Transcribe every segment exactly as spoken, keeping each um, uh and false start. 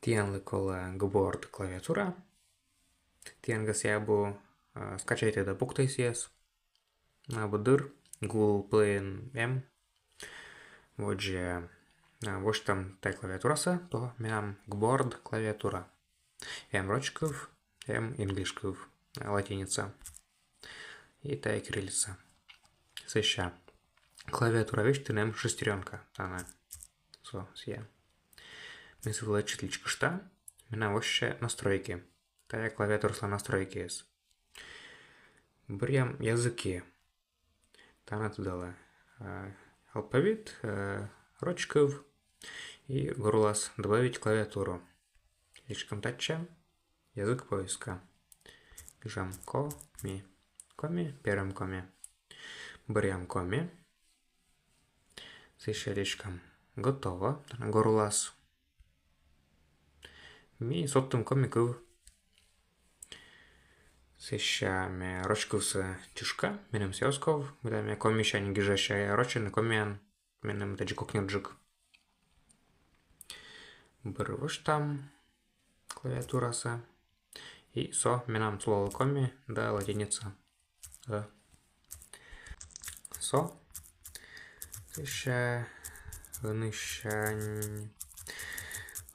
Тіянлы колӧ Gboard клавиатура. Тіян кӧсйӧ абу, э, скачайтӧй да пуктӧй сійӧс. Абу дыр, Google Play-ын эм. Водзӧ, э, восьтам тайӧ клавиатурасӧ, то менам Gboard клавиатура. Эм роч кыв, эм инглиш кыв, э, латиница. И тайӧ кириллица. Сэсся клавиатура весьтын эм шестерёнка, тані. Со сійӧ. Ме сы вылӧ ӧтчыд личкышта, менам воссьӧ настройки. Тайӧ клавиатурасла настройкиыс. Бӧръям языки. Тані тыдалӧ, э, алфавит, э, роч кыв и гор улас добавить клавиатуру. Личкам татчӧ, язык поиска. Гижам коми. Коми, первом коми. Бӧръям коми. Сэсся личкам готово, тані гор улас. Ми содтім коми кыв. Сэсся ме роч кывсӧ чышка, меным сійӧ оз ков, мыйта ме комисянь гижа, сійӧ рочӧн, комиян меным тадзи кокньырджык. Бӧр восьтам клавиатурасӧ. И со менам сулалӧ коми да латиница. Э. Со. Сэсся ӧнісянь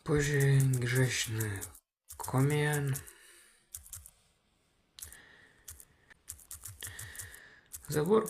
позьӧ гижсьыны комиян. Зэв бур.